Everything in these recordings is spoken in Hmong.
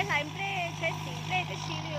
Hlais nplej, tsheb xim nplej tib si li.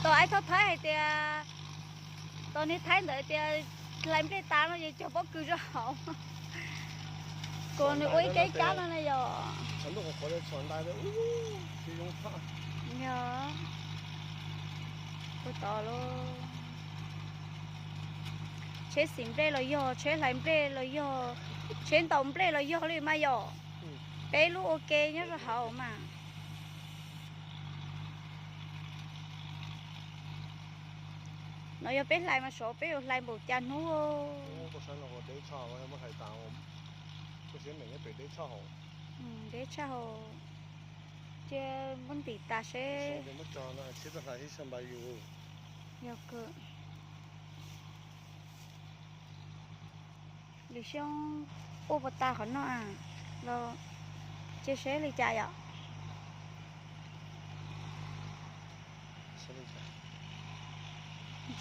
Tom ib tug thaib hais tias, tom niag thaib ntawd tias hlais nplej tas no ces cog pob kws rau hauv, kom nws ua ib ke kab no na yom. Yog, ua tod los, tsheb xim nplej los yog, tsheb hlais nplej los yog, tsheb ntaus nplej los yog li mas yom. Peb lub ua ke nyob rau hauv mas. No yog peb hlais mas sav peb yuav hlais npaum cas hnub. Deb tshaj hauv, cia muab ntim tas seb. Yog kawg. Lwm xyoo ua puas tas qhov no los cia seb li cas yom.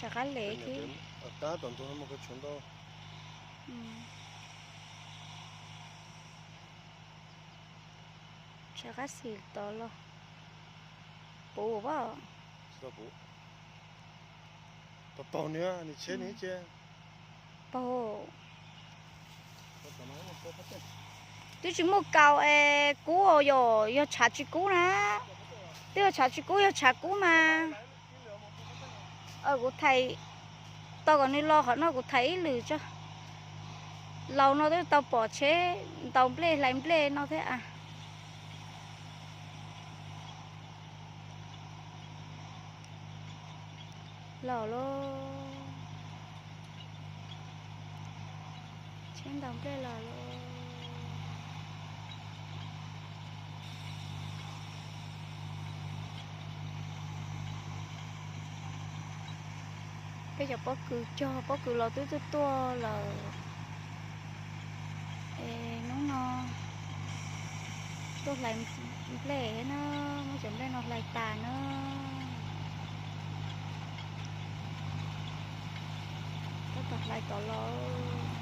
Rov qab lev thiab. Rov qab xim tod los puv pab. Paug, twb tsis muaj kaus es kub yom, yog tshav tsis kub na. Twb yog tshav tsis kub, yog tshav kub mas kuv thais tau kom nws los qhov no kuv thais ib lwm tso. Laus no twb tau pom tsheb ntaus nplej hlais nplej no thiab. Los lauj, tsheb ntaus nplej los lauj. Peb cov pob kws cog pob kws los twb tuaj tuaj lawm. Es hnub no tuaj hlais nplej na, muab cov nplej no hlais tas na. Tab tom hlais tod los.